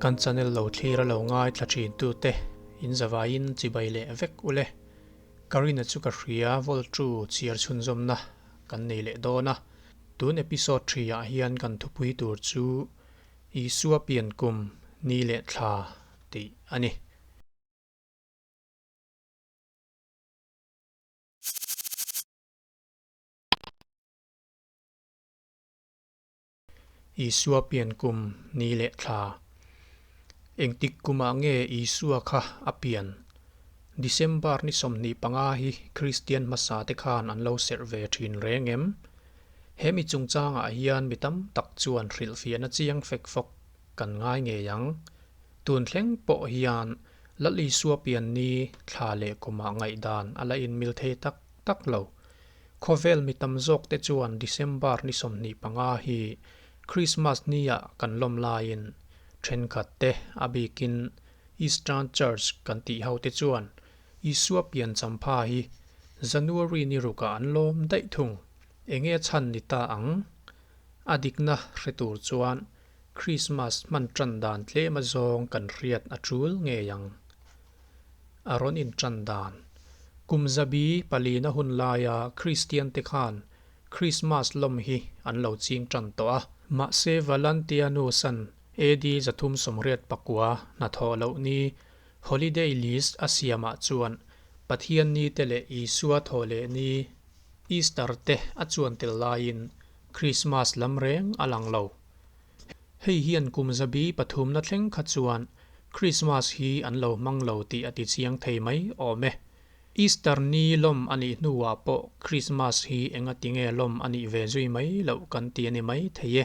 Kan channel lo thlir a lo ngaithla thin tu te in zavaiin chibai leh vek ule. Karina chu ka hria Voltru chhiar chhunzawmna kan nei leh dawn a. Tun episode thi ah hian kan thupui tur chu Isua pian kum ni leh thla tih a ni. Isua pian kum ni leh thla. Engtik kumah nge Isua kha a pian? December ni 25 hi Kristian hmasa te khan an lo serh ve thin reng em? He mi chungchangah hian mi tam tak chuan hrilhfiahna chiang fek fawk kan ngai ngei ang. Tun thleng pawh hian Lal Isua pian ni thla leh kumah ngaihdan a la inmil thei tak tak lo. Khawvel mi tam zawk te chuan December ni 25 hi Christmas nia kan lawm laiin thenkhat te a bikin Eastern Church kan tih ho te chuan Isua pian champha hi January ni rukah an lawm daih thung. Enge chhan ni ta ang? A dikna hre tur chuan Christmas hman tan dan tlem azawng kan hriat a tul ngei ang. A rawn in tan dan. Kum zabi palina hun laia Kristian te khan Christmas lawm hi an lo ching tan tawh a. Mahse Valantianusa'n AD 389 hnathawh loh ni holiday list a siamah chuan Pathian ni te leh Isua thawh leh ni Easter te a chuan tel laiin Christmas lam reng a lang lo. Hei hian kum zabi pathumna thleng kha chuan Christmas hi an lo hmang lo tih a ti chiang thei mai awm e. Easter ni lawm a nih hnuah pawh Christmas hi enga tinge lawm a nih ve zui mai loh kan ti a ni mai thei e.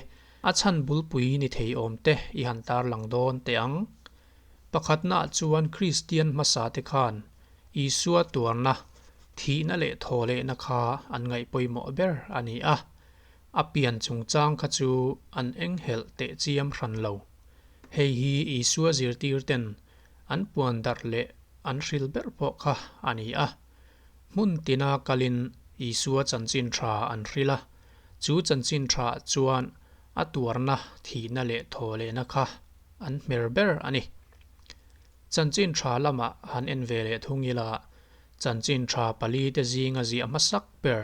A chhan bulpui ni thei awm te i han tarlang dawn teh ang. Pakhatnaah chuan Kristian hmasa te khan Isua tuarna, thihna leh thawhlehna kha an ngaih pawimawh ber a ni a. A pian chungchang kha chu an enghelh teh chiam hran lo. Hei hi Isua zirtir ten an puan darh leh an hril ber pawh kha a ni a. Hmun tina kalin Isua chanchin tha an hril a, chu chanchin thaah chuan a tuarna, thihna leh thawhlehna kha an hmer ber a ni. Chanchin tha lamah han en ve leh thung ila, chanchin tha pali te zinga ziah hmasak ber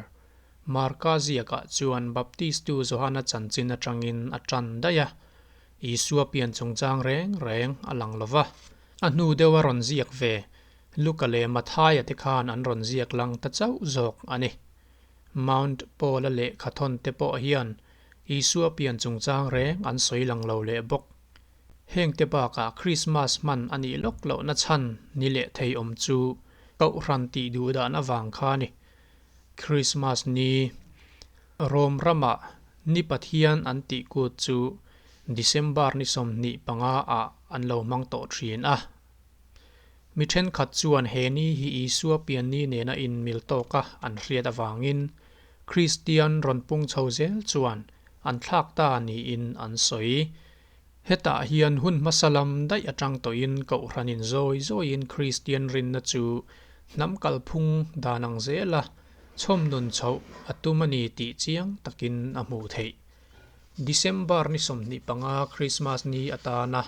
Marka ziakah chuan Baptistu Johana chanchin atangin a tan daih a, Isua pian chungchang reng reng a lang lo va. A hnu deuha rawn ziak ve Luka leh Mathaia te khan an rawn ziak lang ta chauh zawk a ni. Mount Paula lehkha thawn te pawh hian Isua pian chungchang reng an sawi lang lo leh bawk. Heng te bakah Krismas hman a nih lawk lohna chhan ni leh thei awm chu Kohhran tih duh dan avang kha a ni. Krismas ni Rom ramah ni Pathian an tih kut chu December ni 25 ah an lo hmang tawh thin a. Mi thenkhat chuan he ni hi Isua pian ni nena inmil tawka an hriat avangin Kristian rawn pung chho zel chuan an thlak ta niin an sawi. Hetah hian hun hmasa lam daih atang tawhin Kohhranin zawi zawiin Kristian rinna chu hnam kalphung dan ang zela chhawm nun chhoh a tum a ni tih chiang takin a hmuh theih. December ni 25 Krismas ni atana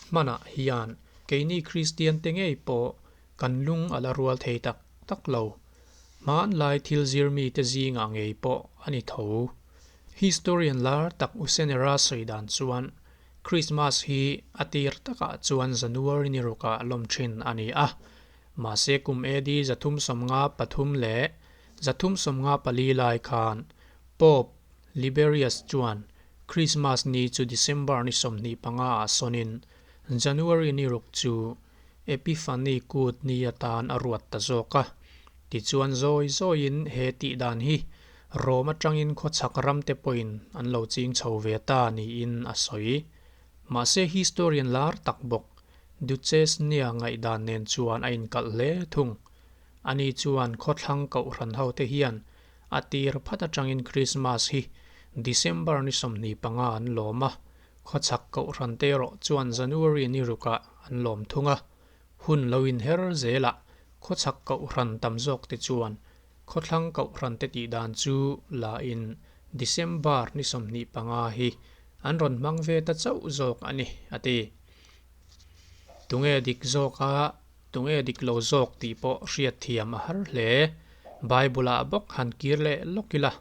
hmanah hian keini Kristian te ngei pawh kan lung a la rual thei tak tak lo. Hmanlai thil zirmite zingah ngei pawh a ni tho. Historian lar tak Usenera sawi dan chuan Christmas hi a tir takah chuan January ni rukah lawm thin a ni a. Mahse kum AD 353 leh 354 lai khan Pope Liberius chuan Christmas ni chu December ni 25 ah sawnin January ni ruk chu Epiphany kut ni atan a ruat ta zawk a. Tichuan zawi zawiin he tih dan hi Rome atangin khawchhak ram te pawhin an lo ching chho ve ta niin a sawi. Mahse historian lar tak bawk Duchesne-a ngaihdan nen chuan a inkalh hle thung. Ani chuan khawthlang kohhran ho te hian a tir phat atangin Christmas hi December ni 25 an lawm a, khawchhak kohhran te erawh chuan January ni rukah an lawm thung a. Hun lo inher zelah khawchhak kohhran tam zawk te chuan Khawthlang kohhran te tih dan chu la in December ni 25 hi an rawn hmang ve ta chauh zawk a ni, a ti. Tunge dik zawk a, tunge dik lo zawk tih pawh hriatthiam a har hle. Bible-ah bawk han kir leh lawk ila.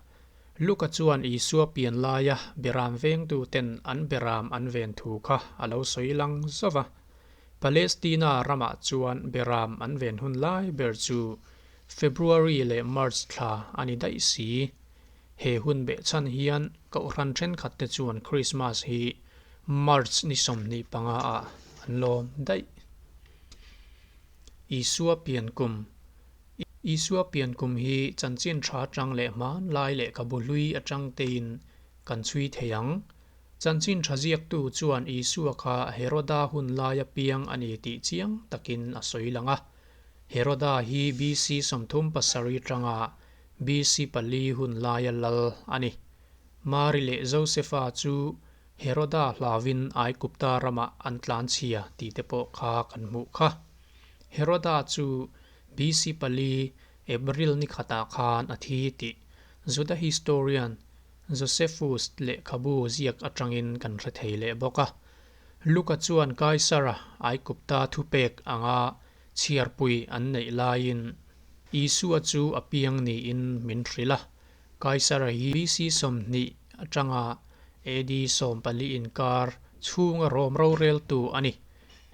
Luka chuan Isua pian laia beram vengtuten an beram an ven thu kha a lo sawi lang zauh va. Palestina ramah chuan beram an ven hun lai ber chu February leh March thla a ni daih si. He hun behchhan hian Kohhran thenkhatte chuan Krismas hi March ni 25 ah an lawm daih. Isua pian kum Isua pian kum hi chanchin tha atang leh hmanlai lehkhabu hlui atang tein kan chhui thei ang. Chanchin tha ziaktu chuan Isua kha Heroda hun laia piang a ni tih chiang takin a sawi lang a. Heroda hi BC 37 atanga BC pali hun laia lal a ni. Mari leh Josefa chu Heroda hlauin Aigupta ramah an tlanchhia tih te pawh kha kan hmuh kha. Heroda chu BC pali April ni khatah khan a thi tih Juda historian Josephus lehkhabu ziak atangin kan hre thei leh bawk a. Luka chuan Kaisara Aigupta thupek anga chhiarpui an neih laiin Isua chu a piang niin min hrilh a. Kaisara hi BC 20 atanga AD 14 inkar chhunga Rom roreltu a ni.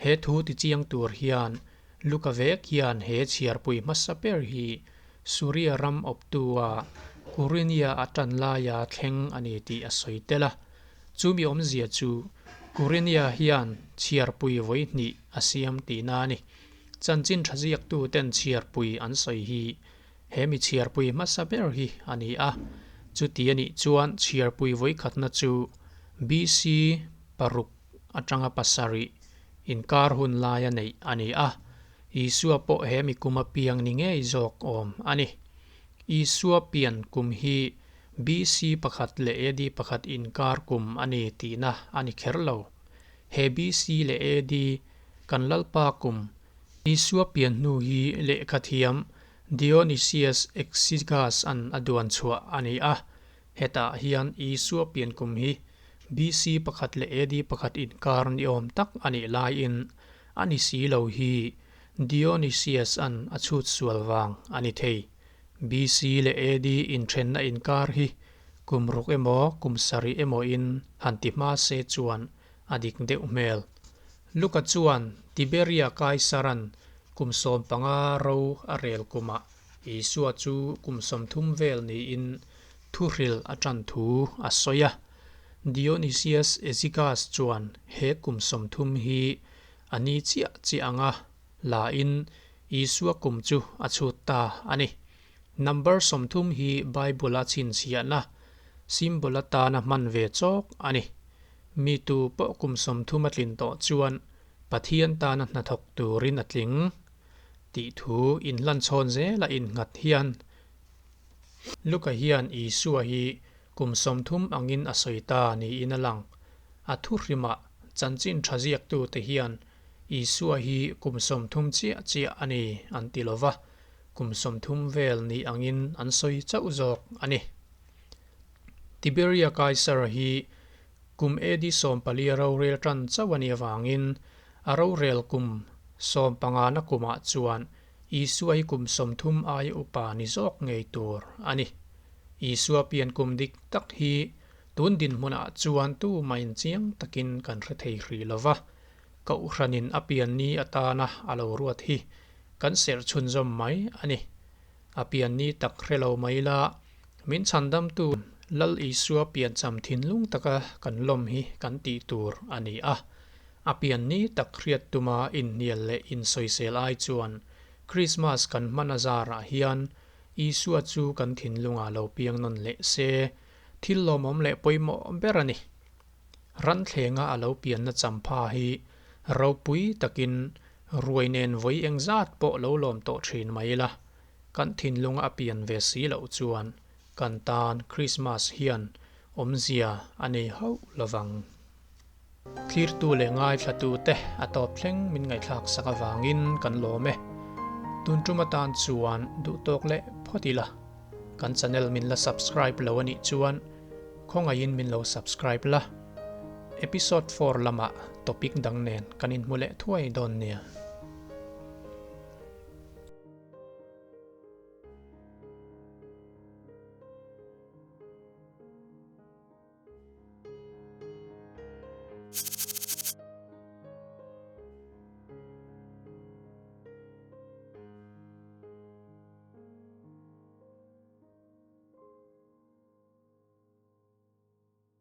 He thu tichiang tur hian Luka vek hian he chhiarpui hmasa ber hi Suria ram awptua Kurinia a tan laia thleng a ni tih a sawi tel a. Chumi awmzia chu Kurinia hian chhiarpui vawi hnih a siam tihna a ni. Chanchin tha ziaktuten chhiarpui an sawi hi he mi chhiarpui hmasa ber hi a ni a. Chuti a nih chuan chhiarpui vawi khatna chu BC paruk atanga pasarih inkar hun laia neih a ni a. Isua pawh he mi kum a piang ni ngei zawk awm a ni. Isua pian kum hi BC pakhat leh AD pakhat inkar kum a ni tihna a ni kher lo. He BC leh AD kan Lalpa kum Isua pian hnu hi lehkhathiam Dionysius Exiguus-a'n a duan chhuah a ni a. Hetah hian Isua pian kum hi BC pakhat leh AD pakhat inkar ni awm tak a nih laiin a ni si lo hi Dionysius-a'n a chhut sual vang a ni thei. BC leh AD inthenna inkar hi kum ruk emaw kum sarih emawin han ti hma se chuan a dik deuh hmel. Luka chuan Tiberia Kaisaran kum 15 ro a rel kumah Isua chu kum 30 vel niin thuhril a tan thu a sawi a. Dionysius Exiguus chuan he kum 30 hi a ni chiah chiah anga lain Isua kum chu a chhut ta a ni. Number 30 hi Bible-a chhinchhiahna, symbol atana hman ve chawk a ni. Mi tu pawh kum 30 a tlin tawh chuan Pathian tana hnathawk turin a tling tih thu inhlanchhawn zela innghat hian Luka hian Isua hi kum 30 angin a sawi ta niin a lang. A thuhrimah chanchin tha ziaktute hian Isua hi kum 30 chiah chiah a ni an ti lo va, kum 30 vel ni angin an sawi chauh zawk a ni. Tiberia Kaisara hi kum AD 14 rorel tan chauh a nih avangin a rorel kum 15 na kumah chuan Isua hi kum 30 aia upa ni zawk ngei tur a ni. Isua pian kum dik tak hi tun dinhmunah chuan tu main chiang takin kan hre thei hrih lo va, Kohhranin a pian ni atana a lo ruat hi kan serh chhunzawm mai a ni. A pian ni tak hre lo mai la, min chhandamtu Lal Isua piancham thinlung taka kan lawm hi kan tih tur a ni a. A pian ni tak hriat tuma inhnial leh insawisel ai chuan Krismas kan hman a zarah hian Isua chu kan thinlungah lo piang nawn leh se, thil lawmawm leh pawimawh ber a ni. Ranthlenga a lo pianna champha hi ropui takin ruai nen vawi engzat pawh lo lawm tawh thin mai la, kan thinlunga a pian ve si loh chuan kan tan Krismas hian awmzia a nei hauh lovang. Thlirtu leh ngaithlatute a tawp thleng min ngaihthlak sak avangin kan lawm e. Tun tum atan chuan duhtawk leh phawt ila. Kan channel min la subscribe lo a nih chuan khawngaihin min lo subscribe la. Episode 4 lamah. Topic dang nen kan inhmu leh thuai dawn nia.